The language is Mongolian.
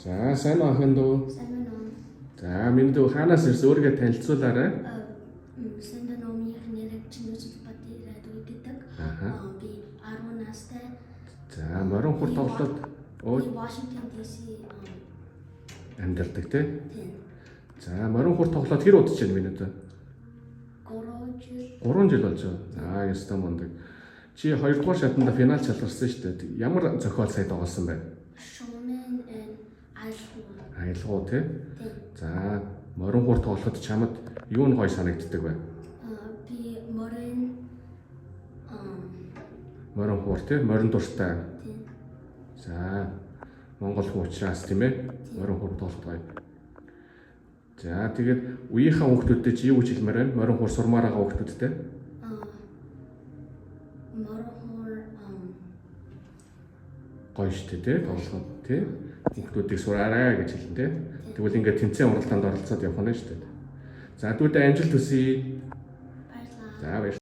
За, сайн уу, охин дүү? Сайн байна уу? За, минь дүү, хаанаас ирсэн, өөрийгөө танилцуулаарай. Сайн байна уу? Миний нэр Чингис Батираа гэдэг. Аха. Би 10 настай. За, морин хуур тоглоод Би Washington DC амьдардаг, тий? Тийм. За, морин хуур тоглоод хэр удаж байна, минь дүү? 3 жил. 3 жил болж байна. За, ёстой мундаг. Чи 2 дугаар шатанда финал шалгарсан шүү дээ. Ямар зохиол сая тоглосон бэ? Showman and Аялгау. Аялгау, тий? Тийм. За, морин хуур тоглоход чамд юу нь гоё санагддаг вэ? Би морин Морин хуур, тий? Морин дуртай. Тийм. За, Монгол хүн учраас, тийм ээ? Морин хуур тоглоход гоё. За, тэгээд үеийнхээ хүүхдүүдтэй чи юу гэж хэлмээр байна? Морин хуур сурмаар байгаа хүүхдүүдтэй. Морин хуур Гоё шүү дээ, тий? Тоглоход, тий? Хүүхдүүдийг сураарай гэж хэлнэ, тий? Тэгвэл ингээд тэмцээн уралдаанд оролцоод явах нь шүү дээ. За, дүүдээ амжилт хүсье. Баярлалаа. За, баярлалаа.